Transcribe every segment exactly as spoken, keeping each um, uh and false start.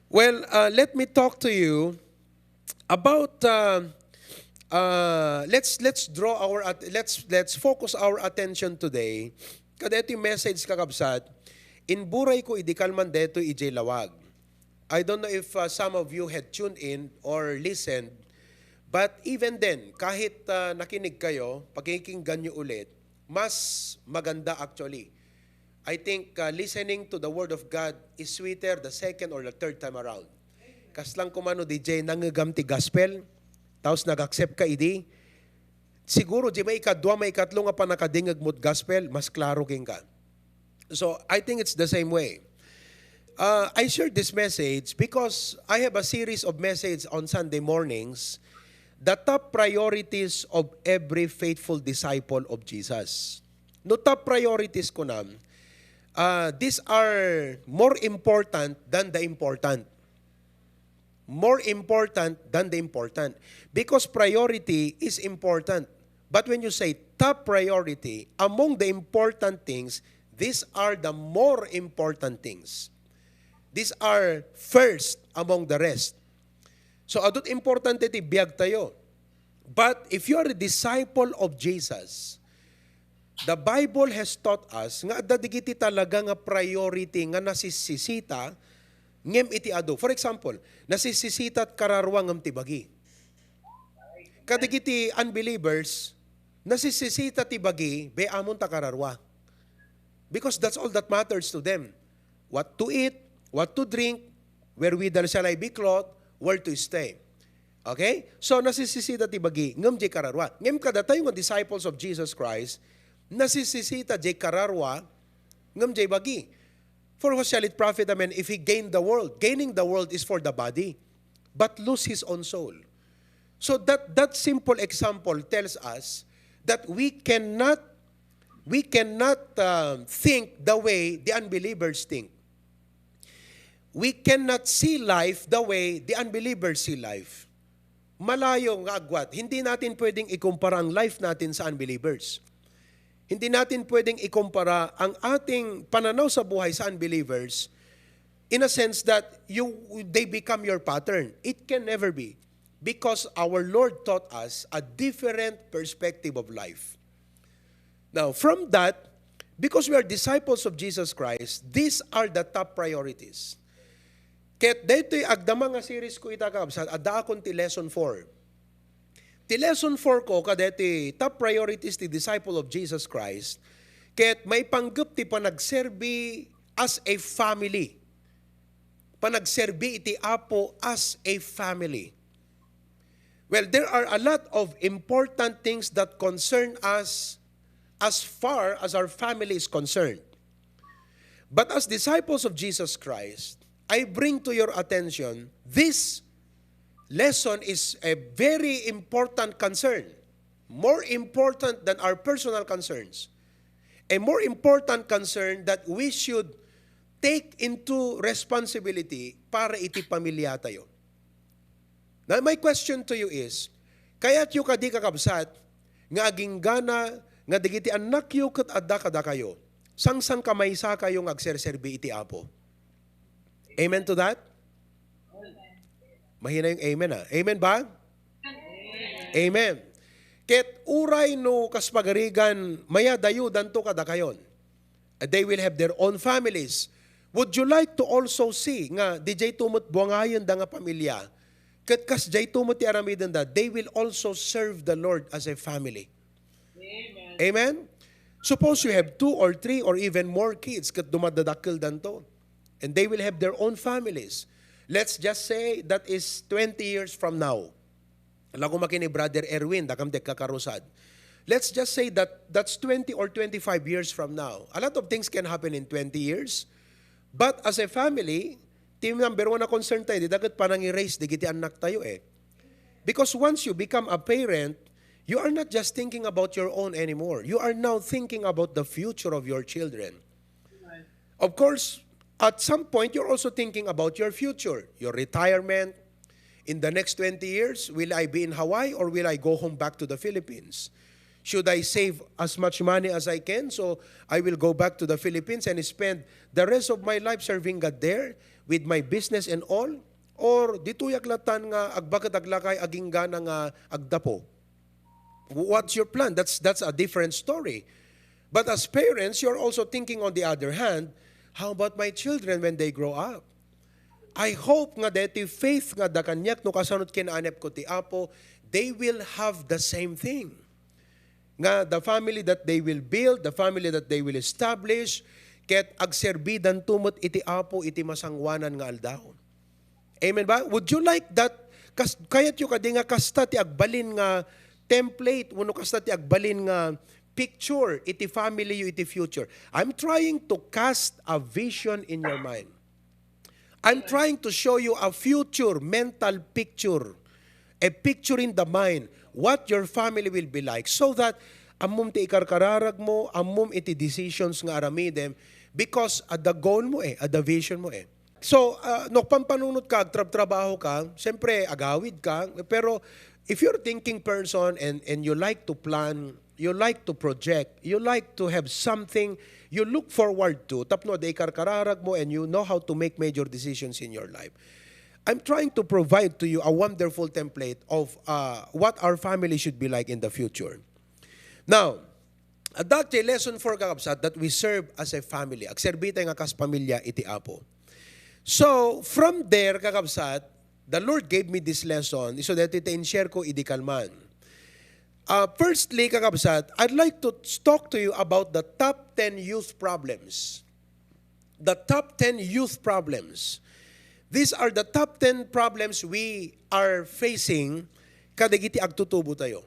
Well, uh, let me talk to you about, uh, uh, let's let's draw our at- let's let's focus our attention today kadaytoy message, kakabsat. Inburay ko idi kalman daytoy idiay lawag. I don't know if, uh, some of you had tuned in or listened, but even then, kahit, uh, nakinig kayo, pakikinggan nyo ulit, mas maganda actually. I think, uh, listening to the Word of God is sweeter the second or the third time around. Kasla koma no diay nangngegam ti gospel, tapos nag-accept ka idi, siguro diay maikadua, maikatlo nga pannakadingngeg mo ti gospel, mas klaro kenka. So, I think it's the same way. Uh, I shared this message because I have a series of message on Sunday mornings, the top priorities of every faithful disciple of Jesus. No top priorities ko na, uh, these are more important than the important. More important than the important. Because priority is important. But when you say top priority, among the important things, these are the more important things. These are first among the rest. So, adut importante ti biag tayo. But if you are a disciple of Jesus, the Bible has taught us nga adda digiti talaga nga priority nga nasisisita ngem iti adu. For example, nasisisita ti kararua ngem ti bagi. Kadagiti unbelievers, nasisisita ti bagi, be, amon ta kararua. Because that's all that matters to them. What to eat, what to drink, wherewithal shall I be clothed, where to stay. Okay? So, nasisisita ti bagi, ngem diay kararua. Ngem kadatayo nga disciples of Jesus Christ, nasisisita diay kararua, ngem diay bagi. For what shall it profit a man if he gain the world? Gaining the world is for the body, but lose his own soul. So that, that simple example tells us that we cannot, we cannot, um, think the way the unbelievers think. We cannot see life the way the unbelievers see life. Malayo nga agwat. Hindi natin pwedeng ikumpara ang life natin sa unbelievers. Hindi natin pwedeng ikumpara ang ating pananaw sa buhay sa unbelievers in a sense that you, they become your pattern. It can never be, because our Lord taught us a different perspective of life. Now, from that, because we are disciples of Jesus Christ, these are the top priorities. Ket daytoy agdama nga series ko ita, kakabsat, addaakon ti lesson four. Ti lesson four ko kadaytoy top priorities ti disciple of Jesus Christ, ket maipanggep ti panagserbi as a family. Panagserbi iti Apo as a family. Well, there are a lot of important things that concern us as far as our family is concerned. But as disciples of Jesus Christ, I bring to your attention this lesson is a very important concern, more important than our personal concerns, a more important concern that we should take into responsibility para iti pamilya tayo. Now, my question to you is, kayatyo kadi, kakabsat, nga aginggana nga dagiti annakyo ket adda kadakayo, sangsankamaysa kayo nga agserserbi iti Apo? Amen to that? Mahina yung amen, ah. Amen ba? Amen. Ket uray no kas pagarigan, mayadayodanto kadakayon. They will have their own families. Would you like to also see nga dijayto met buangayenda nga pamilya? Ket kasjayto met ti aramidenda, they will also serve the Lord as a family. Amen? Suppose you have two or three or even more kids ket dumadadakkeldanto. And they will have their own families. Let's just say that is twenty years from now. Ala koma ken ni Brother Erwin, dakam ti agkakarusad. Let's just say that that's twenty or twenty-five years from now. A lot of things can happen in twenty years. But as a family, ti number one a concern tayo, dita ket panangiraise dagiti annak tayo, eh. Because once you become a parent, you are not just thinking about your own anymore. You are now thinking about the future of your children. Of course, at some point, you're also thinking about your future, your retirement. In the next twenty years, will I be in Hawaii or will I go home back to the Philippines? Should I save as much money as I can so I will go back to the Philippines and spend the rest of my life serving God there with my business and all? Or ditoy ak latan nga agbaket aglakay agingga nga agdapo? What's your plan? That's, that's a different story. But as parents, you're also thinking, on the other hand, how about my children when they grow up? I hope nga deti faith nga da kaniak no kasano ti kinaanep ko ti Apo, they will have the same thing. Nga the family that they will build, the family that they will establish, ket agserbidanto met iti Apo iti masangoanan nga aldaw. Amen ba? Would you like that? Kas, kayatyo kadi nga kasta ti agbalin nga template, wenno kasta ti agbalin nga picture iti family yo iti future? I'm trying to cast a vision in your mind. I'm trying to show you a future mental picture, a picture in the mind, what your family will be like, so that ammom ti ikarkararag mo, ammom iti decisions nga aramidem, because adda goal mo eh, adda vision mo eh. So, ah, no pampanunot ka, agtrabtrabaho ka, siyempre, agawid ka, pero if you're a thinking person and, and you like to plan, you like to project, you like to have something you look forward to, tapno adda ikarkararag mo and you know how to make major decisions in your life. I'm trying to provide to you a wonderful template of, uh, what our family should be like in the future. Now, adda ti lesson four, kakabsat, that we serve as a family. Agserbi tayo nga kas pamilya iti Apo. So, from there, kakabsat, the Lord gave me this lesson. So, daytoy ti in-share ko idi kalman. Uh, firstly, kakabsat, I'd like to talk to you about the top ten youth problems. The top ten youth problems. These are the top ten problems we are facing kadagiti agtutubo tayo.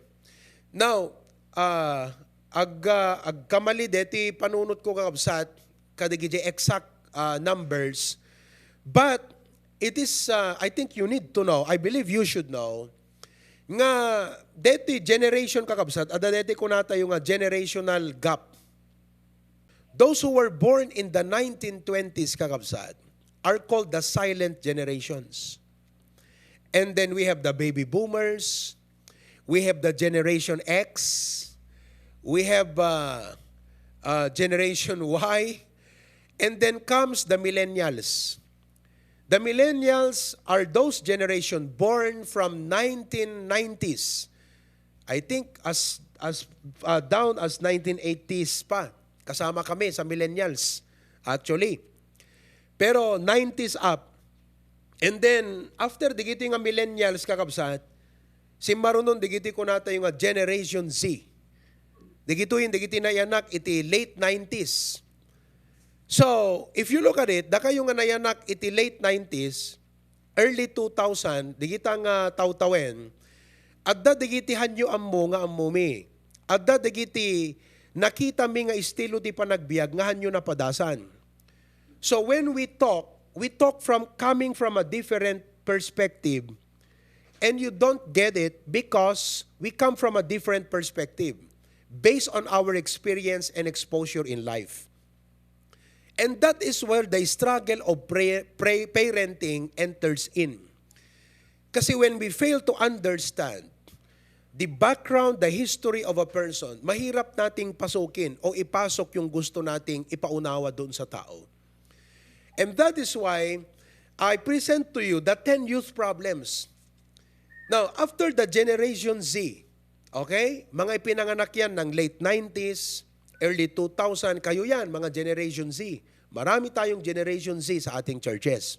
Now, ah, ag-, ah, agkamali deti panunot ko, kakabsat, kadagiti exact, ah, numbers, but it is, ah, I think you need to know, I believe you should know, nga deti generation, kakabsat, adda deti kunatayo nga generational gap. Those who were born in the nineteen twenties, kakabsat, are called the silent generations. And then we have the baby boomers, we have the Generation X, we have, uh, uh, Generation Y, and then comes the millennials. The millennials are those generation born from nineteen nineties. I think as, as, uh, down as nineteen eighties pa. Kasama kami sa millennials, actually. Pero nineties up. And then, after digiti nga millennials, kakabsat, simmarunon digiti kunatayo nga Generation Z. Digitoy, digiti nayanak iti late nineties. So, if you look at it, dakayo nga nayanak iti late nineties, early two thousand, digita nga tawtawen, adda digiti hanyo ammo nga ammomi. Adda digiti nakitami nga estilo ti panagbiag nga hanyo napadasan. So when we talk, we talk from coming from a different perspective, and you don't get it because we come from a different perspective based on our experience and exposure in life. And that is where the struggle of pre-, pre-, parenting enters in. Kasi when we fail to understand the background, the history of a person, mahirap nating pasukin o ipasok yung gusto nating ipaunawa doon sa tao. And that is why I present to you the ten youth problems. Now, after the Generation Z, okay, mga ipinanganak yan ng late nineties, early two thousand, kayo yan, mga Generation Z. Marami tayong Generation Z sa ating churches.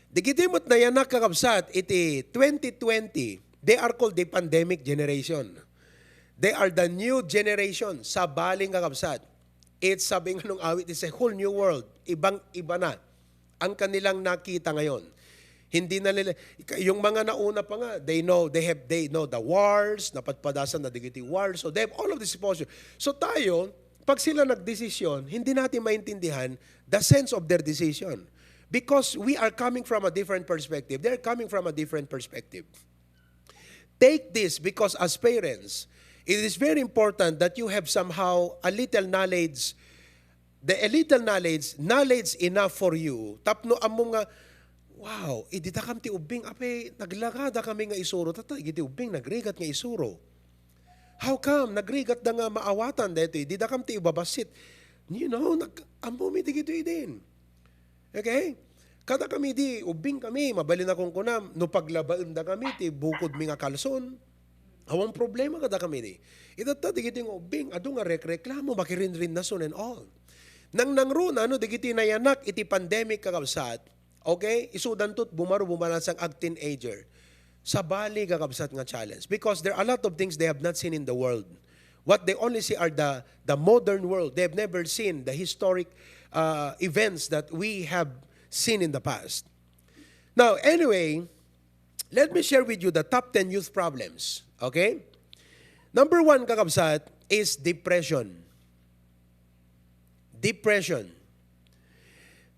Digiti met nayanak, kakabsat, iti twenty twenty, they are called the pandemic generation. They are the new generation. Sabali, kakabsat, it's, sabi nga nung awit, it's a whole new world. Ibang-iba na ang kanilang nakita ngayon. Hindi na nila, yung mga nauna pa nga, they know, they have, they know the wars, napadpadasan na digiti wars. So they have all of this exposure. So tayo, pag sila nagdesisyon, hindi natin maintindihan the sense of their decision. Because we are coming from a different perspective. They're coming from a different perspective. Take this, because as parents, it is very important that you have somehow a little knowledge, the, a little knowledge, knowledge enough for you, tapno ammo nga, "Wow, idi dakam ti ubbing, apay, naglagada kami nga isuro, tata, iti ubbing, nagrigat nga isuro." How come? Nagrigatda nga maawatan daytoy. Dida kam ti ibabassit. You know, nag-, ammom iti ditoy din. Okay? Kada kami di, ubbing kami, mabalin a kunkunam, no paglabaenda kami, ti bukod mi nga kalson. Awan problema kada kami di. Itatta, di kiti nga ubbing, adu nga rek-reklamo, makirinrinnason and all. Nang nangruna, no, di kiti nayanak iti pandemic, kakabsat, okay? Isudanto, bumaro, bumalansang ag-teenager. Sabali, kakabsat, nga challenge. Because there are a lot of things they have not seen in the world. What they only see are the, the modern world. They have never seen the historic, uh, events that we have seen in the past. Now, anyway, let me share with you the top ten youth problems. Okay? Number one, kakabsat, is depression. Depression.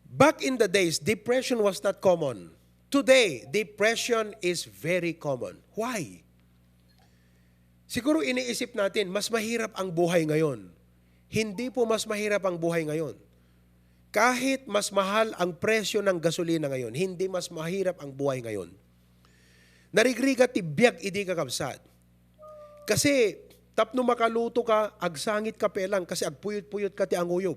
Back in the days, depression was not common. Today, depression is very common. Why? Siguro iniisip natin, mas mahirap ang buhay ngayon. Hindi po mas mahirap ang buhay ngayon. Kahit mas mahal ang presyo ng gasolina ngayon, hindi mas mahirap ang buhay ngayon. Narigrigat ti biag idi, kakabsat. Kasi tapno makaluto ka, agsangit ka pelang kasi agpuyot-puyot ka ti anguyog.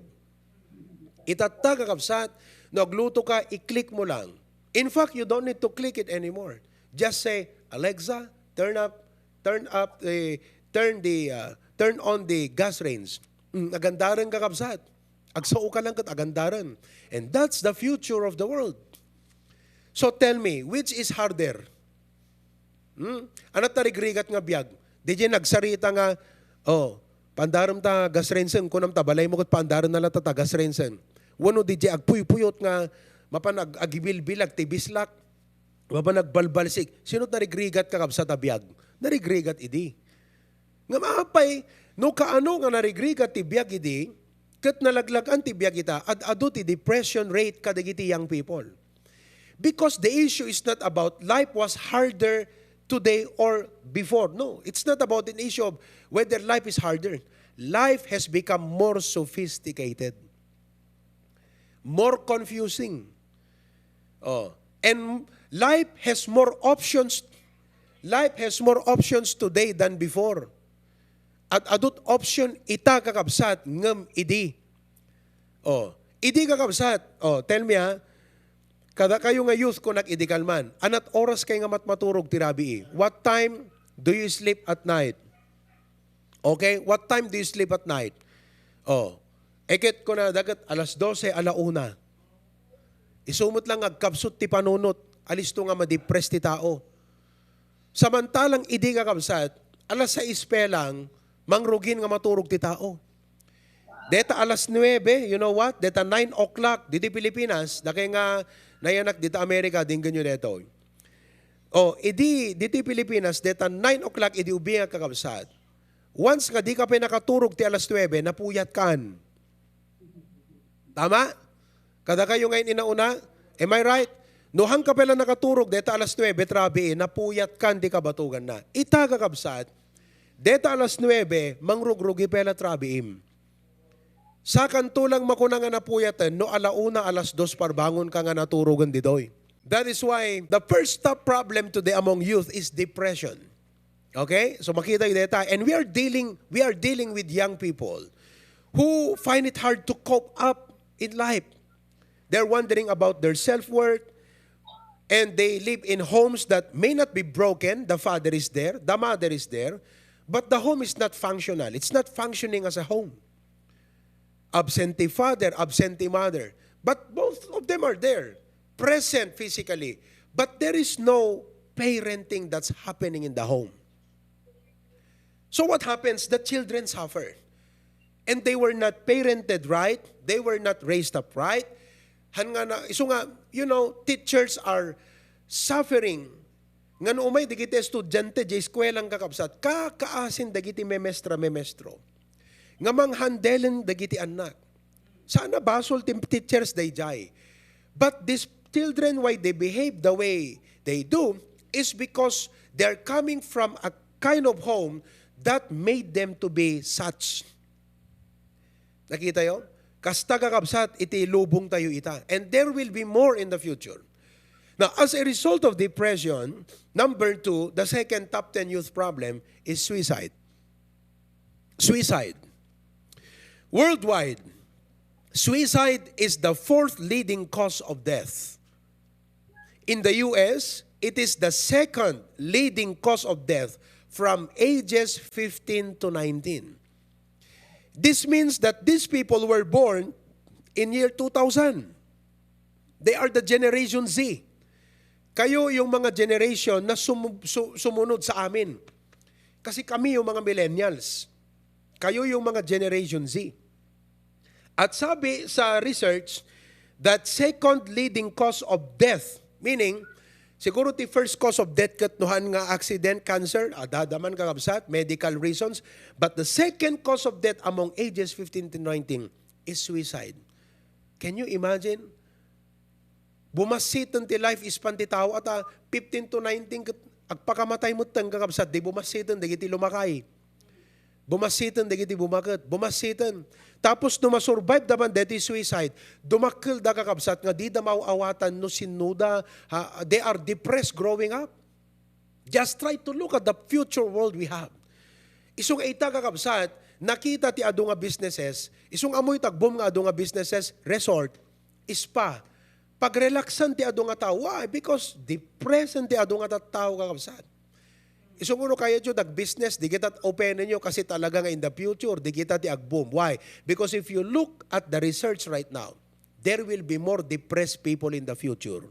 Itatta, kakabsat, no agluto ka, i-click mo lang. In fact, you don't need to click it anymore. Just say, "Alexa, turn up, turn up the, turn the, uh, turn on the gas range." Mm, agandaren, kakabsat. Agsao ka lang ket agandaren. And that's the future of the world. So tell me, which is harder? Hmm? Ania ti narigrigat nga biag? Diay nagsarita nga, "Oh, pandarem ta gas range, kunam ta balay mo ket pandarem na latta ta gas range." Wenno diay agpuypuyot nga mapan ag-, agibilbilag ti bislak, mapan agbalbalsik. Sino ti narigrigat, kakabsat, a biag? Narigrigat idi. Ngem apay, no kaano nga narigrigat ti biag idi, ket nalaglag-an ti biag ita, ad-adu ti depression rate kadagiti young people. Because the issue is not about life was harder today or before. No, it's not about an issue of whether life is harder. Life has become more sophisticated, more confusing. Oh, and life has more options. Life has more options today than before. Ad-adut option ita, kakabsat, ngem idi. Oh, idi, kakabsat. Oh, tell me, ha. Kadakayo nga youth, kunak idi kalman. Anat oras kay nga matmaturog ti rabii? What time do you sleep at night? Okay? What time do you sleep at night? Oh. Iket kuna daket alas dose, ala una. Isu met lang nga agkabsut ti panunot, alisto nga madepress ti tao. Samantalang idi, kakabsat, alas sais pa lang, mangrugin nga maturog ti tao. Deta alas nuebe, you know what? Deta nine o'clock, ditoy Pilipinas, dakay nga nayanak dita Amerika, denggenyo detoy. Oh, idi, ditoy Pilipinas, deta nine o'clock, idi ubing, kakabsat. Once nga di ka pay nakaturog ti alas nuebe, napuyat kan. Tama? Kadakayo nga in-inauna? Am I right? No, han ka pay la nakaturog, deta alas nuebe ti rabii, napuyat kan ti kabatoganna. Ita, kakabsat, deta alas nuebe, mangrugrugi pay la ti rabiim. Sakanto lang makuna nga napuyaten, no, ala una, alas dos parbangon ka nga naturogen ditoy. That is why the first top problem today among youth is depression. Okay? So makita yu deta. And we are dealing, we are dealing with young people who find it hard to cope up in life. They're wondering about their self-worth, and they live in homes that may not be broken. The father is there, the mother is there, but the home is not functional. It's not functioning as a home. Absentee father, absentee mother. But both of them are there, present physically. But there is no parenting that's happening in the home. So what happens? The children suffer. And they were not parented right. They were not raised up right. Han nga na, isu nga, you know, teachers are suffering. Nga no umay dagiti estudiante, di eskuelang, kakabsat, kakaasin dagiti memestra, memestro. Nga manghandelen dagiti annak. Sana basol ti teachers dayjay. But these children, why they behave the way they do is because they're coming from a kind of home that made them to be such. Nakita yo? Kasta, kakabsat, iti lubong tayo ita. And there will be more in the future. Now, as a result of depression, number two, the second top ten youth problem is suicide. Suicide. Worldwide, suicide is the fourth leading cause of death. In the U S, it is the second leading cause of death from ages fifteen to nineteen. This means that these people were born in year two thousand. They are the Generation Z. Kayo yung mga generation na sumu-, su-, sumunod sa amin. Kasi kami yung mga millennials. Kayo yung mga Generation Z. At sabi sa research, that second leading cause of death, meaning, siguro ti first cause of death ket no han nga accident, cancer, adada man kakabsat, medical reasons, but the second cause of death among ages fifteen to nineteen is suicide. Can you imagine? Bumassiten ti life span ti tao, ata fifteen to nineteen ket agpakamatay metten kakabsat, di bumassiten dagiti lumakay. Bumassiten dagiti bumaket, bumassiten. Tapos no masurvive da man deti suicide, dumakkel da kakabsat nga di da maaw-awatan no sinno da, ha, they are depressed growing up. Just try to look at the future world we have. Isu nga ita kakabsat, nakita ti adu nga businesses, isu nga ammoyo ti agboom nga adu nga businesses, resort, spa. Pag-relaxan ti adu nga tao. Why? Because depression ti adu nga tattao, kakabsat. Isu nga no kayatyo nag-business, di kita openan nyo kasi talaga nga in the future, di kita ti agboom. Why? Because if you look at the research right now, there will be more depressed people in the future.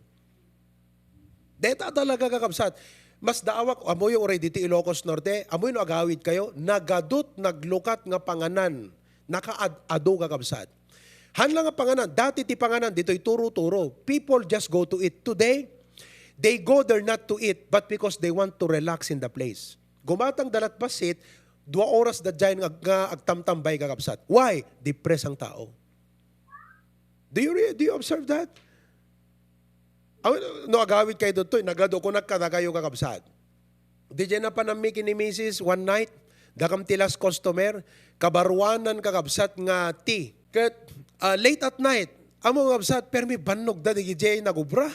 Deta talaga, kakabsat. Mas daawak, amoyo uray diti Ilocos Norte, amoy no agawid kayo, nagadut, naglukat nga panganan, nakaad-ado, kakabsat. Han lang nga panganan, dati ti panganan, ditoy turo-turo. People just go to eat. Today, they go there not to eat, but because they want to relax in the place. Gumatang dalat bassit, dua oras da dyan nga, nga agtamtambay, kakabsat. Why? Depressed ang tao. Do you re-, do you observe that? Aw, no agawid kayo ditoy, nagadu ko nagkadagayo, kakabsat. Di jay napanammi ken ni misis one night, dakam ti last customer, kabaruanan, kakabsat, nga tea. Ket, ah, late at night, amo, kakabsat, permi bannog da di jay nagubra.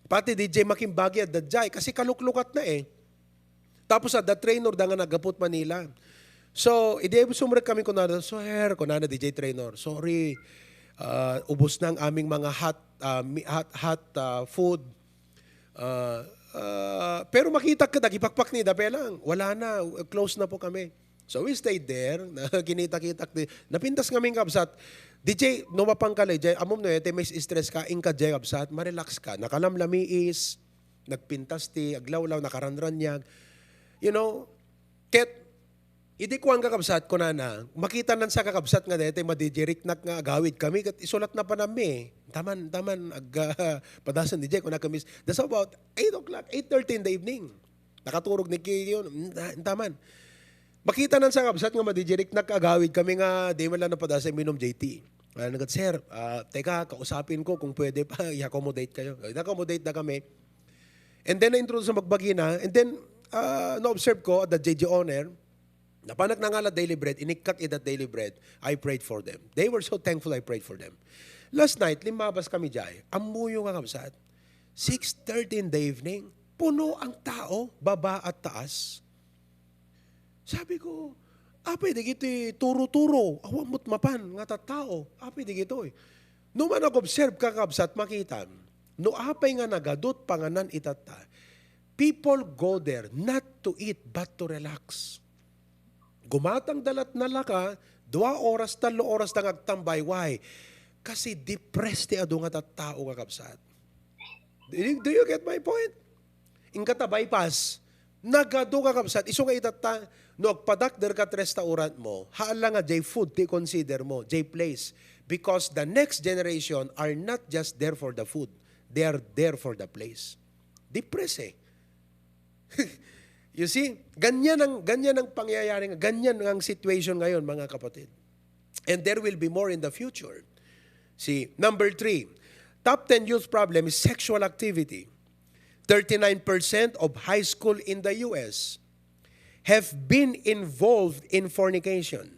Pati di jay makimbagi adda jay, kasi kaluklukat na eh. Tapos adda trainer da nga naggapu't Manila. So, idi sumrek kami kunana, "Sir," kunana di jay trainer, "sorry, ah, ubos na ang aming mga hot, ah, mi-, hot, hot, ah, food. Ah, ah, pero makita ka, nagipakpak ni, dape lang. Wala na, close na po kami." So we stayed there, na kinita-kitak di, napintas kami, kabsat. Di jay, no mapangkal, jay, amom no, ete, may stress ka, inka, jay, kabsat, ma-relax ka. Nakalamlamiis, nagpintas ti aglawlaw, nakaranraniag. You know, ket, idi kuan, kakabsat, kunana, makita nan sa kakabsat nga daytoy madidiriknak nga agawid kami, ket isulat na panammi. Taman, taman, ag-, ah, padasan di jay, kuna kami, that's about eight o'clock, eight thirty in the evening. Nakaturog ni Kiyo, mm, taman. Makita nan sa kabsat nga madidiriknak agawid kami nga di man lang napadasa minum J T. Ah, nagat, "Sir, ah, teka, kausapin ko kung pwede pa, i-accommodate kayo." I-accommodate na kami. And then, na-introduce sa magbagina. And then, ah, na-observe ko, the J J owner, napanak nangala daily bread, inikkak ida daily bread, I prayed for them. They were so thankful I prayed for them. Last night, limabas kami jay. Ammoyo nga kabsat. Six thirty in the evening, puno ang tao, baba at taas. Sabi ko, "Apay dagiti turo-turo, awan met mapan nga tattao, apay dagitoy?" No man nag-observe ka, kabsat, makita, no apay nga nagadut panganan itatta, people go there not to eat but to relax. Gumatang dalat nalaka, dua oras, tallo oras na nga agtambay. Why? Kasi depressed ti adu nga tattao, kakabsat. Do you, do you get my point? Inka ta bypass. Nagadu, kakabsat. Isu nga itatta, no agpadakder ka ti restaurant mo, haan lang nga jay food ti consider mo, jay place. Because the next generation are not just there for the food. They are there for the place. Depressed eh. You see? Ganyan ang, ganyan ang pangyayari, ganyan ang situation ngayon, mga kapatid. And there will be more in the future. See, number three, top ten youth problem is sexual activity. Thirty-nine percent of high school in the U S have been involved in fornication.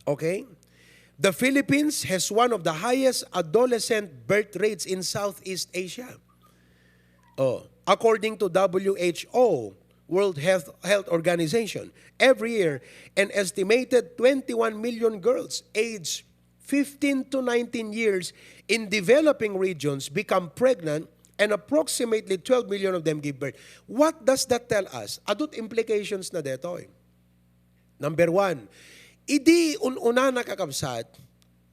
Okay? The Philippines has one of the highest adolescent birth rates in Southeast Asia. Oh, according to W H O, World Health, Health Organization, every year, an estimated twenty-one million girls aged fifteen to nineteen years in developing regions become pregnant, and approximately twelve million of them give birth. What does that tell us? Adut implications na detoy. Number one, idi un-unana, kakabsat,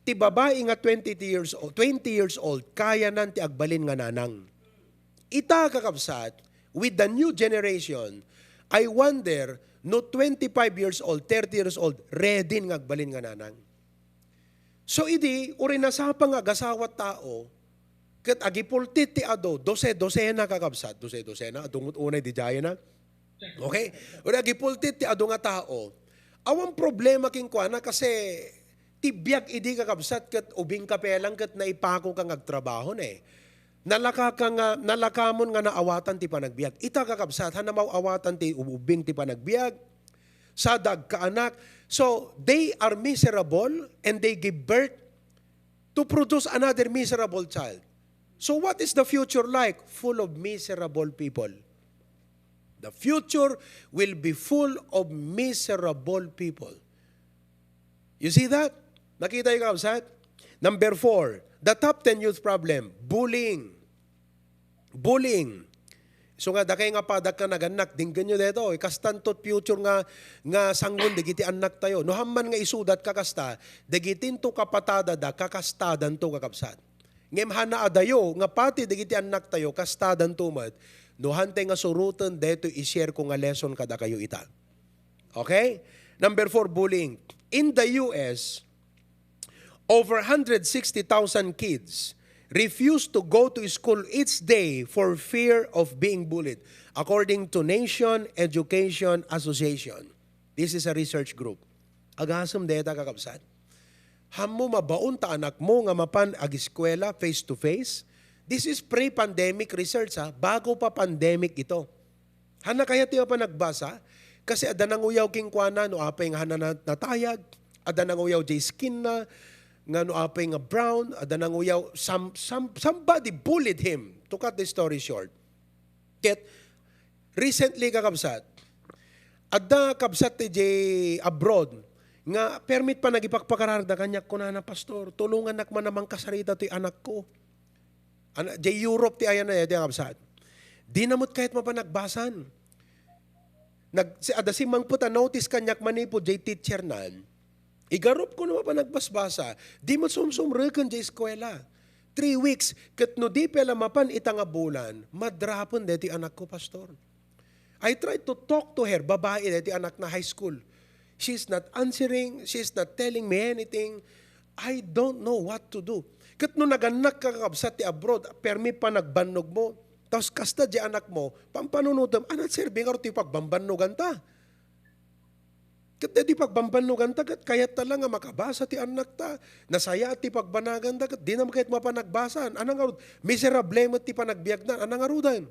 ti babai nga twenty years old, twenty years old, kayanan ti agbalin nga nanang. Ita, kakabsat, with the new generation, I wonder no twenty-five years old, thirty years old, ready nga agbalin nga nanang. So idi, uray nasapa nga agasawa tao, ket agipultit ti adu, dose-dosena, kakabsat, dose-dosena, adu met unay di jayena. Okay? Uray agipultit ti adu nga tao, awan problema kenkuana kasi ti biag idi, kakabsat, ket ubing ka pelang ket naipako ka nga agtrabaho ne. Nalaka ka nga, nalakamon nga naawatan ti panagbiag. Ita, kakabsat, han maawatan ti ubing ti panagbiag, sada agkaanak. So, they are miserable and they give birth to produce another miserable child. So what is the future like? Full of miserable people. The future will be full of miserable people. You see that? Nakita niyo, kabsat? Number four, the top ten youth problem, bullying. Bullying. So nga, dakay nga padak nga nagannak, denggenyo detoy, kastanto future nga, nga sangun dagiti annak tayo. No han man nga isudat kakasta, dagiti into kapatada da, kakastadanto, kakabsat. Ngem hana adayo nga pati dagiti annak tayo, kastadanto met, no hantay nga suroten detoy i-share ko nga lesson kadakayo ita. Okay? Number four, bullying. In the U S, over hundred sixty thousand kids refuse to go to school each day for fear of being bullied, according to Nation Education Association. This is a research group. Agasem deta, kakabsat. Hammo mabaon ta anakmo nga mapan agiskwela face to face? This is pre-pandemic research, ha, bago pa pandemic ito. Hana kayat ti mapanagbasa? Kasi adda nanguyaw kenkuana no apay nga hana na-, natayag, adda nanguyaw jay skin na, nga no apay nga brown, adda nanguyaw, some, some, somebody bullied him. To cut the story short. Ket recently, kakabsat, adda kabsat ti jay abroad nga permi ti panagipakpakararagda kaniak, kunana, "Pastor, tulongannak man a mangkasarita toy anakko." Ana, jay Europe ti ayanna, ti kakabsat. Dina met kayat mapanagbasan. Nag-, si, adda simmangpet a notice kaniak manipud jay teacher nan. Igarupko no mapan agbasbasa, di met sumsumreken jay eskuela. Three weeks, ket no di pay la mapan ita nga bulan, madrapen deti anakko, Pastor. I tried to talk to her, babae deti anakna, high school. She's not answering, she's not telling me anything. I don't know what to do. Ket no nagannak ka, kakabsat, ti abroad, permi panagbannogmo. Tapos kasta di anakmo, pampanunotem, anat serbi ngarud ti pagbambannoganta? Ket daydi pagbambannoganta ket kayatta la nga makabasa ti annakta. Nasayaat ti pagbanaganda ket dina kayat mapan agbasa. Ania ngarud, miserable met ti panagbiagna. Ania ngaruden?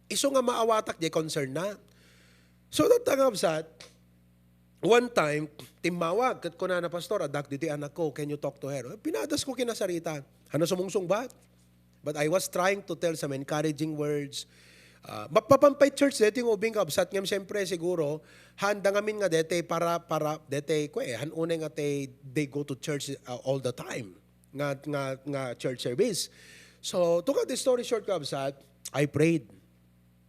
Isu nga maawatak diay concern na. So, that, kakabsat, one time, timmawag ket kunana, "Pastor, addak ditoy anakko. Can you talk to her?" Pinadasko ken nasarita. Ania sumungsungbat? But I was trying to tell some encouraging words. Ah, mapapan pay church deti nga ubing, kabsat, ngem siyempre siguro, handa ngamin nga deti para, para deti, kue, han unay nga ti, they go to church, ah, all the time. Nga, nga, nga church service. So, to cut the story short, kabsat, I prayed.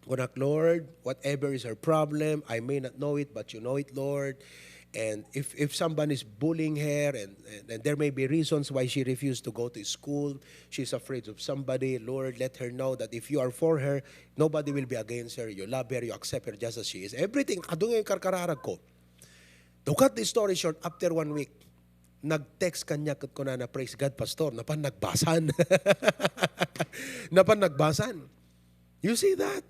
Kunak, "Lord, whatever is her problem, I may not know it, but you know it, Lord. And if, if someone is bullying her, and, and, and there may be reasons why she refused to go to school, she's afraid of somebody, Lord, let her know that if you are for her, nobody will be against her. You love her, you accept her just as she is." Everything, adu nga karkararag ko. To cut the story short, after one week, nag-text kaniak ket kunana, "Praise God, Pastor, napan nagbasan." Napan nagbasan. You see that?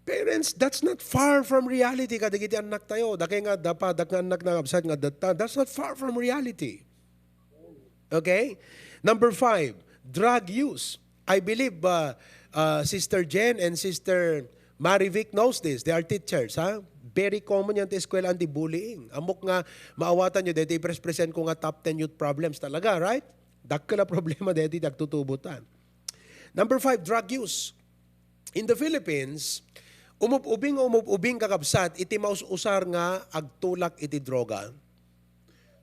Parents, that's not far from reality kadagiti annak tayo. Dakay nga adda pa, dak nga annak na absent nga adda, that's not far from reality. Okay? Number five, drug use. I believe, uh, uh, Sister Jen and Sister Marivic knows this. They are teachers, ha? Very common yan ti eskwelahan ti bullying. Ammok nga maawatan nyo, deti i-present ko nga top ten youth problems talaga, right? Dakkel a problema deti ti agtutubotan. Number five, drug use. In the Philippines, Umub-ubing, umub-ubing, kakabsat, iti maus-usar nga agtulak iti droga.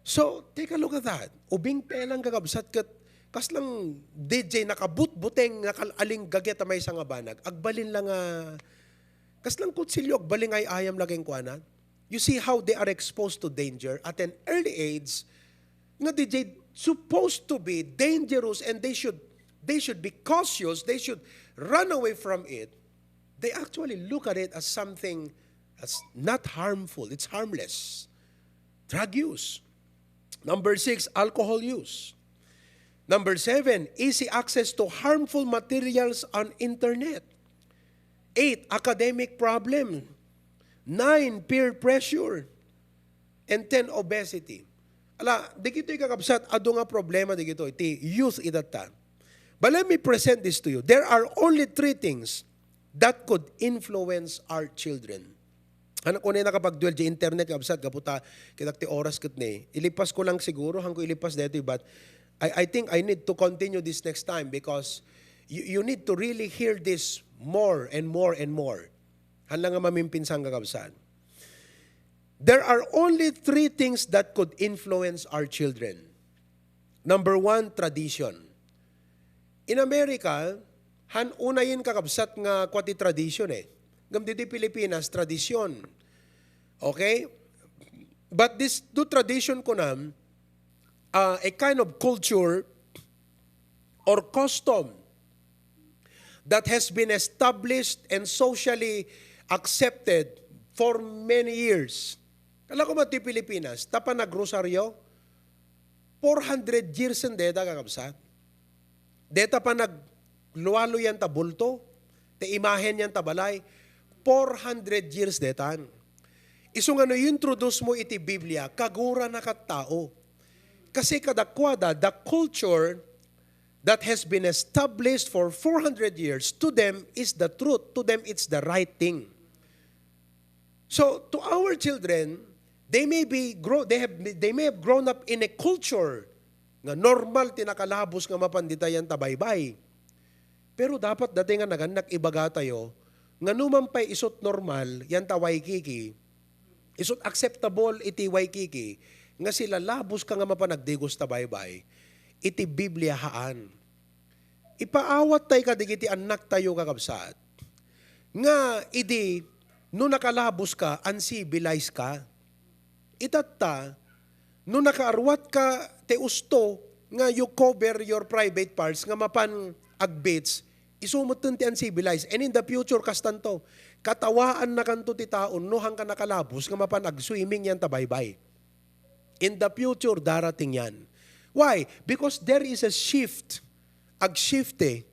So, take a look at that. Ubing pay lang, kakabsat, ket kaslang D J nakabutbuteng, nakal-aling gaget a maysa nga banag. Agbalin lang nga, kaslang kutsilyo, agbalin ay ayam la kenkuana. You see how they are exposed to danger at an early age? Nga D J supposed to be dangerous, and they should, they should be cautious, they should run away from it. They actually look at it as something that's not harmful. It's harmless. Drug use. Number six, alcohol use. Number seven, easy access to harmful materials on internet. Eight, academic problem. Nine, peer pressure. And ten, obesity. Ala, dagitoy, kakabsat, adu nga problema dagitoy ti youth itatta. But let me present this to you. There are only three things that could influence our children. Ano ko na nakapag-dwell di internet, kabsat, gapu ta kitak ti oras ket ni. Ilipas ko lang siguro, hangko ilipas dito, but I, I think I need to continue this next time because you, you need to really hear this more and more and more. Han lang nga mamimpinsan, kakabsat. There are only three things that could influence our children. Number one, tradition. In America, han unayen, kakabsat, nga kua ti tradition eh. Ngem ditoy Pilipinas, tradition. Okay? But this do tradition kunam, uh, a kind of culture or custom that has been established and socially accepted for many years. Kala ko man ti Pilipinas, ta panagrosaryo, four hundred years in deta, kakabsat. Deta panaglualo yan ta bulto, ti imahen yan ta balay, four hundred years detan. Isu nga no introduce mo iti Biblia, kagura na kat tao. Kasi kadakuada, the culture that has been established for four hundred years, to them is the truth. To them, it's the right thing. So, to our children, they may be grow, they have, they may have grown up in a culture nga normal ti nakalabos nga mapan dita yan ta baybay. Pero dapat dati nga nagannak ibaga tayo, nga numan pay isut normal yan ta Waikiki, isut acceptable iti Waikiki, nga sila labos ka nga mapan agdigos ta baybay, iti Biblia haan. Ipaawat tay kadagiti annak tayo, kakabsat, nga idi no nakalabos ka, uncivilized ka. Itatta, no nakaarwat ka ti usto nga you cover your private parts nga mapan agbeach, isu metten ti uncivilized. And in the future, kastanto, katawaannakanto ti tao no hangka nakalabos nga mapan agswimming yan ta baybay. In the future, darating yan. Why? Because there is a shift. Ag-shift eh.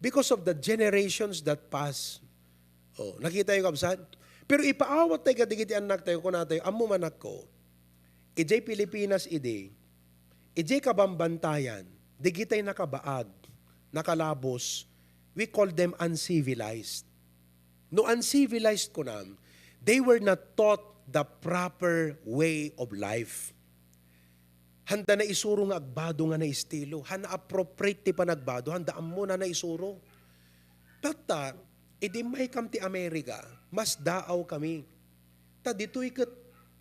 Because of the generations that pass. Oh, nakita yung kabsat? Pero ipaawat tayo kadigiti anak tayo, kuna tayo, ammo manakko, ijay Pilipinas idi, ijay kabambantayan, digitay nakabaag, nakalabos, we call them uncivilized. No uncivilized kunam, they were not taught the proper way of life. Handa na isuro nga agbado nga naestilo. Handa appropriate ti panagbado. Handa ammo na naisuro. Tatta, idi maykam ti Amerika, mas daaw kami. Ta ditoy ket,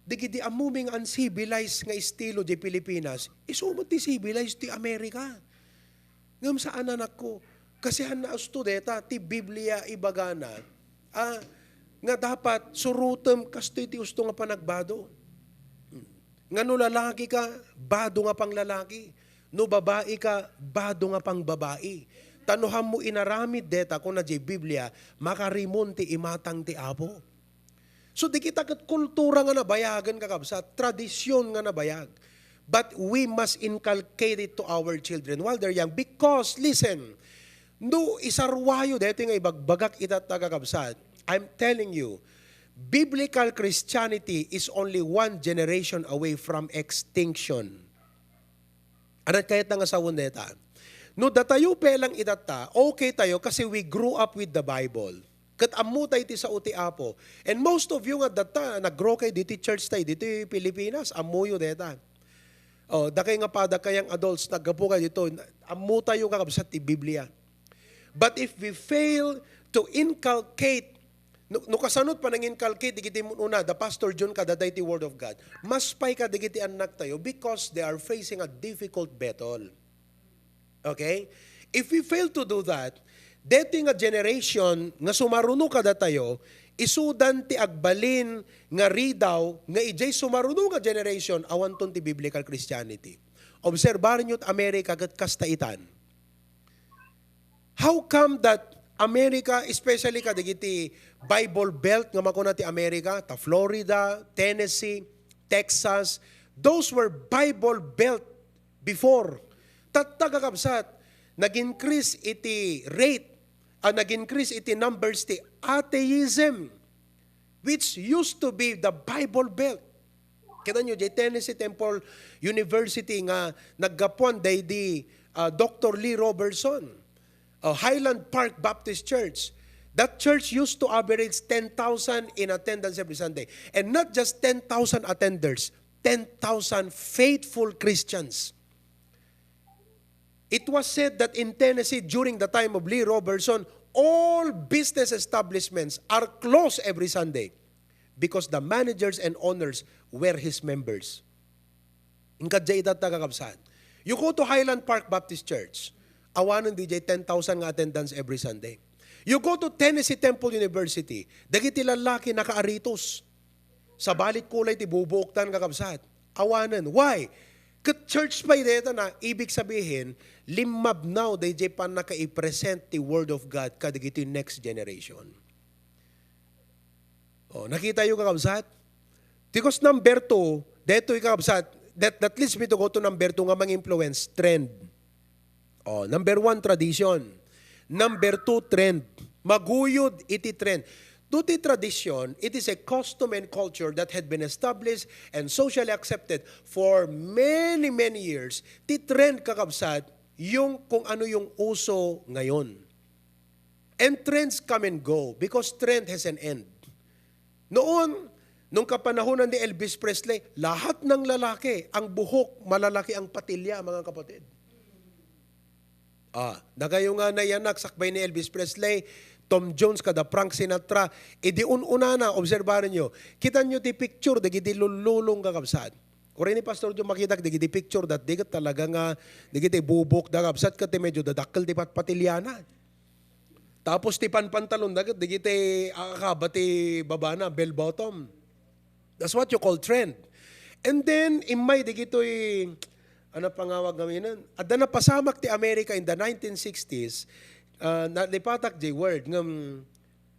digidi ammo mi nga uncivilized nga estilo di Pilipinas, isu met ti civilized ti Amerika. Ngem saan, anakko, kasi han na usto deta, ti Biblia ibagana, ah, nga dapat surotem kastoy ti usto nga panagbado. Nga no lalaki ka, bado nga panglalaki. No babai ka, bado nga pangbabai. Ta no hammo inaramid deta, kuna di Biblia, makarimon ti imatang ti Apo. So, di kita ket kultura nga nabayagen, kakabsat, tradisyon nga nabayag. But we must inculcate it to our children while they're young. Because, listen, no isarwayo daytoy nga ibagbagak ita, kakabsat, I'm telling you, biblical Christianity is only one generation away from extinction. Anat kayat nga sawen deta? No datayo pay lang itatta, okay tayo kasi we grew up with the Bible. Ket ammo tayo ti sao ti Apo. And most of you nga datta, nag-grow kayo diti church tayo, diti Pilipinas, ammoyo deta. Oh, dakay nga pada kayang adults, naggapu kayo dito, ammo tayo nga kabsat ti Biblia. But if we fail to inculcate No, no kasanot pa nanginkalki, digiti mun-una, the Pastor John, kadata iti Word of God. Mas pay ka digiti annak tayo because they are facing a difficult battle. Okay? If we fail to do that, deti nga generation nga sumaruno kadatayo, isudan ti agbalin nga ridaw nga ijay sumaruno nga generation, awanton ti biblical Christianity. Obserbarenyo ti America ket kasta itan. How come that America, especially kadagiti Bible Belt nga makuna ti America, ta Florida, Tennessee, Texas, those were Bible Belt before. Tatta, kakabsat, nag-increase iti rate, ah, nag-increase iti numbers ti atheism, which used to be the Bible Belt. Kita nyo, jay Tennessee Temple University nga naggapuan daydi, ah, Doctor Lee Roberson, ah, Highland Park Baptist Church. That church used to average ten thousand in attendance every Sunday. And not just ten thousand attenders, ten thousand faithful Christians. It was said that in Tennessee, during the time of Lee Roberson, all business establishments are closed every Sunday because the managers and owners were his members. Inkadya ita, kakabsat. You go to Highland Park Baptist Church, awanen dijay ten thousand nga attendance every Sunday. You go to Tennessee Temple University, dagiti lallaki nakaaritos. Sabali ti kulay ti bubuokdan, kakabsat. Awanen. Why? Ket church pay dayta na, ibig sabihin, limmabnaw dayjay pannakaipresent ti Word of God kadagiti next generation. Oh, nakita yo, kakabsat? Because number two, detoy, kakabsat, that, that leads me to go to number two nga mang-influence, trend. Oh, number one, tradition. Number two, trend. Maguyod iti trend. To ti tradition, it is a custom and culture that had been established and socially accepted for many, many years. Ti trend, kakabsat, yung kung ano yung uso ngayon. And trends come and go because trend has an end. Noon, nung kapanahonan ni Elvis Presley, lahat ng lalaki, ang buhok, malalaki ang patilya, mga kapatid. Ah, dakayo nga nayanak sakbay ni Elvis Presley, Tom Jones, kada Frank Sinatra, idi un-unana, obserbarenyo, kitanyo ti picture, dagiti lullulong, kakabsat. Uray ni Pastor Joe makitak, dagiti picture, dat di ket talaga nga, dagiti bubok, da, kabsat, ket medyo dadakkel ti patpatilyana. Tapos ti panpantalon, da ket dagiti akakaba ti babana, bell bottom. That's what you call trend. And then, immay dagitoy, ano pangawag ngamin? Adda napasamak ti America in the nineteen sixties, ah, nalipatak jay word, ngem,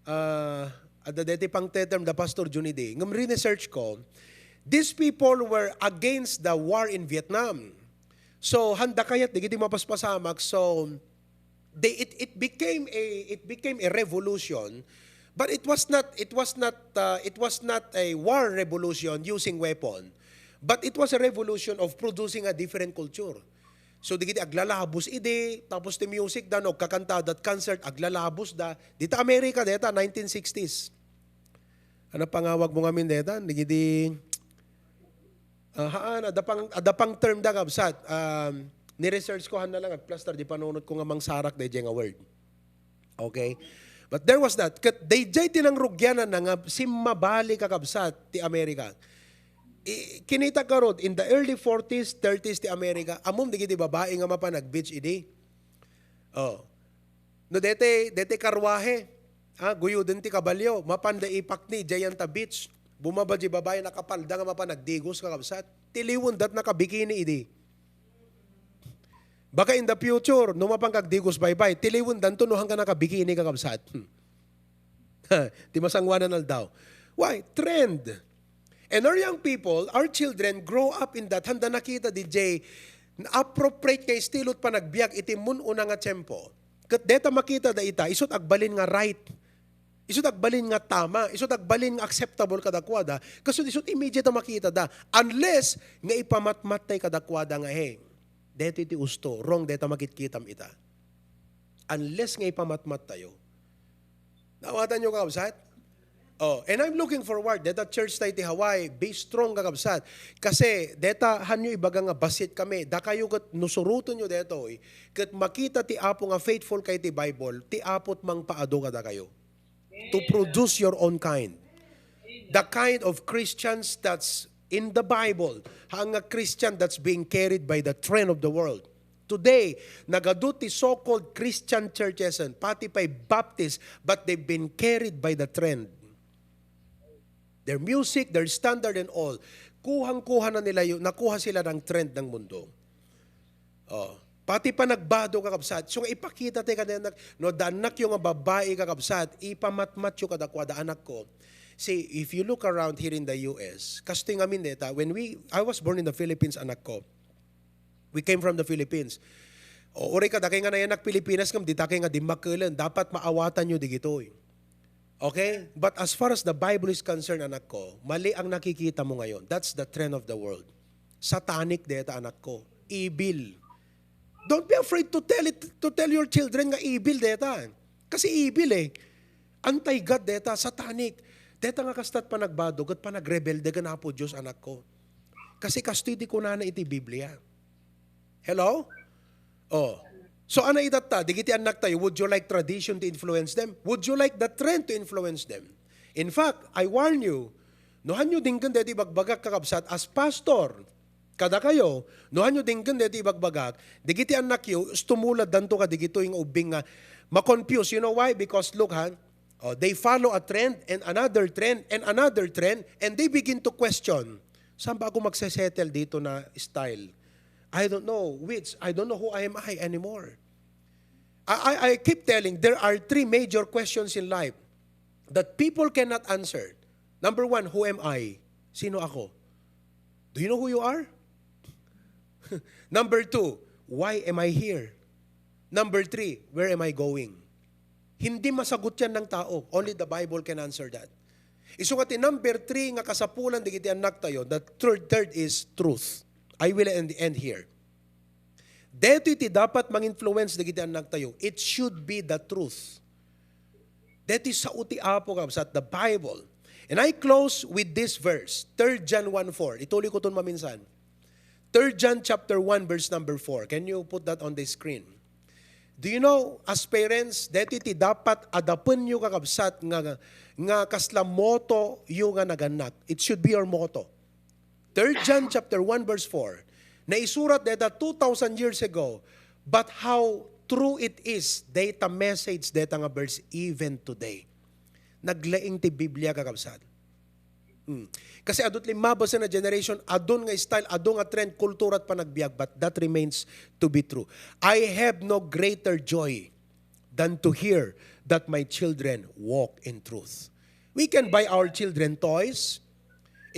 ah, adda deti pang term da Pastor Junie Day. Ngem rinesearch ko, these people were against the war in Vietnam. So, handa kayat dagiti mapaspasamak. So, they, it, it became a, it became a revolution, but it was not, it was not, uh, it was not a war revolution using weapon, but it was a revolution of producing a different culture. So, digiti aglalabos idi, tapos ti music da, no, kakanta dat concert, aglalabos da. Dita America, deta, nineteen sixties. Ano pangawag mo ngamin deta? Digiti, ah, haan, adda pang, adda pang term da, kabsat. Um, ni-research ko, han na lang, agplastar, di panunot ko nga mangsarak, dayjay nga word. Okay? But there was that. Ket dayjay ti nangrugyanan na nga simmabali, kakabsat, ti America. I, kinita karod, in the early forties, thirties ti America, ammom dagiti babai nga mapan ag-beach idi. Oh. No, dete, dete karwahe, ah, guyuden ti kabalio, mapan da ipakni, jay anta beach. Bumaba di babai, nakapalda nga mapan agdigos, kakabsat. Tiliwen dat nakabikini idi. Baka in the future, no mapan kagdigos baybay, tiliwen danto no hangga nakabikini, kakabsat. Hmm. Ti masangoanan aldaw. Why? Trend. And our young people, our children grow up in that. Handa nakita, D J, appropriate nga estilo ti panagbiag iti mun-una nga tiempo. Ket deta makita da ita, isut agbalin nga right. Isut agbalin nga tama, isut agbalin nga acceptable kadakuada, kasut isut immediate a makita da. Unless nga ipamatmat tay kadakuada nga, "Hey, deti ti usto, wrong deta makitkitam ita." Unless nga ipamatmat tayo. Naawatan nyo, kakabsat? Oh, and I'm looking forward that church tayo ti Hawaii, be strong, kakabsat. Kasi deta, hanyo ibaga nga basit kami. Dakayo ket nusuroten nyo detoy, ket makita ti Apo nga faithful kay ti Bible, ti Apo ti mangpaadu kadakayo. to produce your own kind. The kind of Christians that's in the Bible, haan nga Christian that's being carried by the trend of the world. Today, nagadu ti so-called Christian churches and pati pa'y Baptist, but they've been carried by the trend. Their music, their standard and all. Kuhang-kuha na nila yun, nakuha sila ng trend ng mundo. Oh. Pati pa nagbado, kakabsat. So, ipakita tayo kanila, no, da annakyo nga babae, kakabsat, ipamatmatyo kadakuada, anak ko. See, if you look around here in the U S, kastoy ngamin deta, when we, I was born in the Philippines, anak ko. We came from the Philippines. O, uray ka, dakay nga nayanak Pilipinas, ngem dita kay nga dimmakelen. Dapat maawatan nyo digitoy. Okay? But as far as the Bible is concerned, anak ko, mali ang nakikita mo ngayon. That's the trend of the world. Satanic deta, anak ko. Evil. Don't be afraid to tell it, to tell your children nga evil deta. Kasi evil eh. Anti-God deta, satanic. Deta nga kastat panagbado, ket panagrebelde ken Apo Dios, anak ko. Kasi kastoy ti kunana iti Biblia. Hello? Oh. So, ana itatta, digiti annak tayo, would you like tradition to influence them? Would you like the trend to influence them? In fact, I warn you, no, hanyo dinggen deti bagbagak, kakabsat, as pastor, kada kayo, no, hanyo dinggen deti bagbagak, digiti annakyo, stumulad danto ka digitoy nga ubbing nga ma-confuse. You know why? Because look, ha, oh, they follow a trend and another trend and another trend and they begin to question, "Saan ba ako magsesettle dito na style? I don't know which, I don't know who am I anymore." I, I, I keep telling, there are three major questions in life that people cannot answer. Number one, who am I? Sino ako? Do you know who you are? Number two, why am I here? Number three, where am I going? Hindi masagot yan ng tao. Only the Bible can answer that. Isu nga ti number three nga kasapulan digiti annak tayo, the third, third is truth. I will end, end here. Detoy ti dapat manginfluence dagiti annaktayo. It should be the truth. Detoy sao ti Apo, kabsat, the Bible. And I close with this verse, Third John one four. Ituloy ko ton maminsan. Third John chapter one, verse number four. Can you put that on the screen? Do you know, as parents, detoy ti dapat adapenyo, kakabsat, nga, nga kasla motto yo nga nagannak. It should be your motto. Third John chapter one verse four, naisurat deta two thousand years ago, but how true it is, data message deta nga verse even today. Naglaing ti Biblia, kakabsat. Hmm. Kasi adu ti limmabas a generation, adun nga style, adu nga trend, kultura, panagbiag, but that remains to be true. I have no greater joy than to hear that my children walk in truth. We can buy our children toys.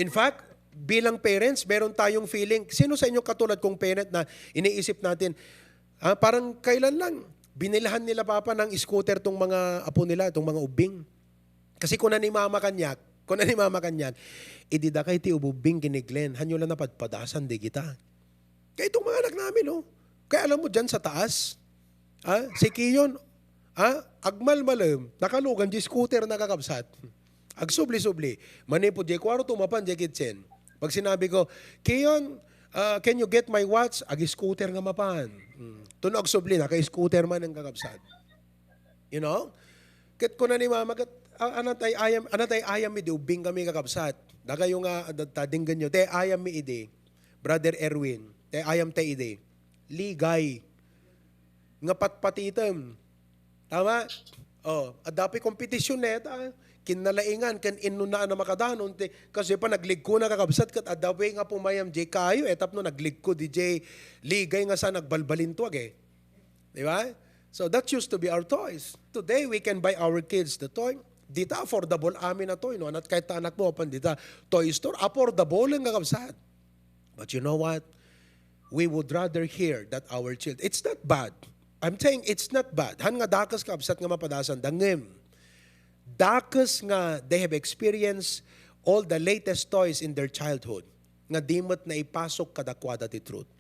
In fact, bilang parents, meron tayong feeling. Sino sa inyo katulad kong parent na iniisip natin, ah, parang kailan lang, binilhan nila papa ng scooter tong mga apo nila, tong mga ubing. Kasi kuna ni mama kaniak, kuna ni mama kaniak, "Idi dakay ti ububbing ken ni Glenn, hanyo la napadpadasan dagita." Kaya itong mga anak namin, oh. Kaya alam mo, dyan sa taas, ah, si Kiyon, ah, agmalmalem, nakalugan di scooter na, kakabsat. Agsubli-subli. Manipud di kwarto, mapan di kitchen. Pag sinabi ko, "Kiyon, ah, can you get my watch?" Ag-scooter nga mapan. Hmm. Tuno agsubli, naka-scooter man ang, kakabsat. You know? Ket kuna ni mama, ket, ah, anat ay ayam, anat ay ayam mi di ubbing kami, kakabsat. Dakayo nga, ah, da-, tadinggen yo, te, ayam mi idi. Brother Erwin, te, ayam te idi. Ligay. Nga patpatitem. Tama? Oh, adda pay kompetisyon neta. Kinnalaingan, ken inno na a makadanon, te, kasi pa nagligko na, kakabsat, ket adda pay nga pumayam, jay kayo, eh, tapno nagligko, di jay ligay nga sa nagbalbalintuag, eh. Di ba? So that used to be our toys. Today, we can buy our kids the toy. Dita affordable amin a toy, no? Anat kahit ta anak mo, apan dita toy store, affordable ang, kakabsat. But you know what? We would rather hear that our child, it's not bad. I'm saying it's not bad. Han nga dakes, kabsat, nga mapadasan da, ngem dakes nga they have experienced all the latest toys in their childhood nga di met naipasok kadakuada ti truth.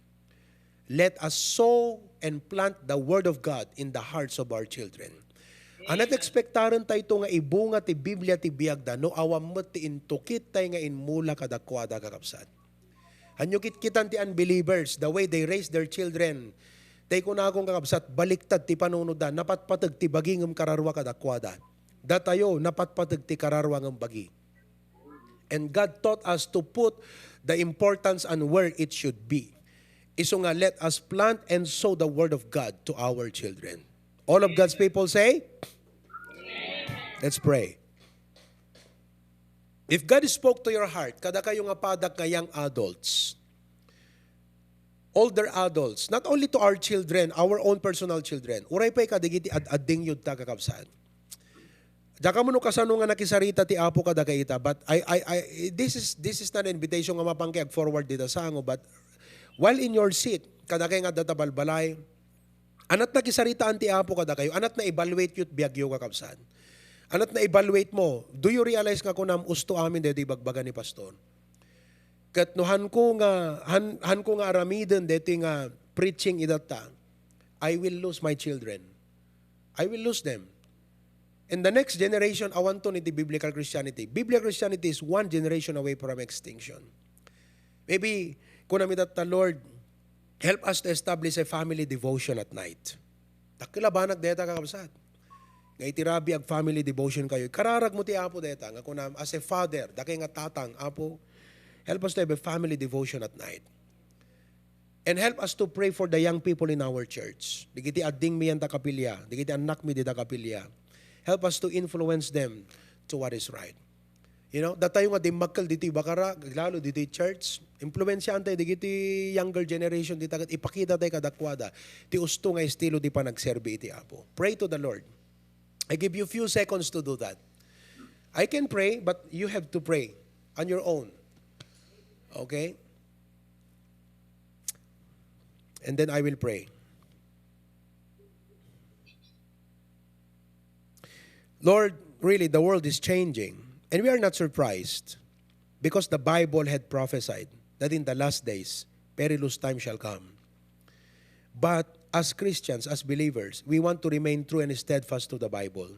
Let us sow and plant the word of God in the hearts of our children. Anat ekspektaren tayto nga ibunga ti Biblia ti biagda no awan met ti intukit tay nga inmula kadakuada, kakabsat. Hanyo kitkitan ti unbelievers, the way they raise their children. Tay kunakon, kakabsat, baliktad ti panunotda, napatpateg ti bagi ngem kararua kadakuada. Datayo, napatpateg ti kararua nga bagi. And God taught us to put the importance on where it should be. Isu nga, let us plant and sow the word of God to our children. All of God's people say, let's pray. If God spoke to your heart, kadakayo nga padak nga young adults, older adults, not only to our children, our own personal children, uray pay kadagiti ad-adding yudta, kakabsat. Diak ammo no kasano nga nakisarita ti Apo kadakayta, but I, I, I, this is, this is not an invitation nga mapangkay ag-forward dita sango, but while in your seat, kadakay nga adda ta balbalay, anat nakisaritaan ti Apo kadakayo, anat na-evaluate yo't biagyo, kakabsat. Anat na-evaluate mo, do you realize nga kunam, usto amin daytoy ibagbaga ni Pastor? Ket no hanko nga, han-, hanko nga aramiden daytoy nga preaching idatta, I will lose my children. I will lose them. And the next generation, awanton iti biblical Christianity. Biblical Christianity is one generation away from extinction. Maybe, kunam itatta, "Lord, help us to establish a family devotion at night." Dakkel a banag dayta, kakabsat. Nga iti rabii ag-family devotion kayo. Ikararag mo ti Apo dayta, nga kunam, as a father, dakay nga tatang, "Apo, help us to have a family devotion at night." And help us to pray for the young people in our church. Dagiti addingmi dita kapilya, dagiti annakmi dita kapilya. Help us to influence them to what is right. You know, datayo nga dimmakkel ditoy bakara, lalo ditoy church, impluensiaan tayo dagiti younger generation dita ket ipakita tayo kadakuada ti usto nga estilo ti panagserbi iti Apo. Pray to the Lord. I give you few seconds to do that. I can pray, but you have to pray on your own. Okay? And then I will pray. Lord, really, the world is changing, and we are not surprised because the Bible had prophesied that in the last days, perilous times shall come. But as Christians, as believers, we want to remain true and steadfast to the Bible.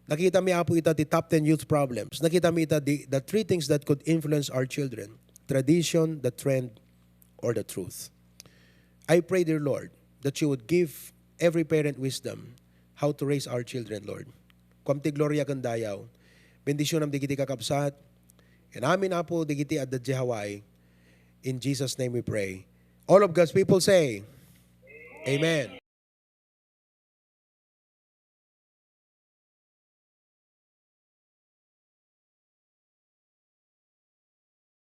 Nakita mi, Apo, ita ti top ten youth problems. Nakita mi ita di, the three things that could influence our children: tradition, the trend, or the truth. I pray, dear Lord, that you would give every parent wisdom how to raise our children, Lord. Kuam ti gloria ken dayaw. Bendisyonam dagiti kakabsat. And amin, Apo, dagiti adda idiay Hawaii. In Jesus' name we pray. All of God's people say, Amen.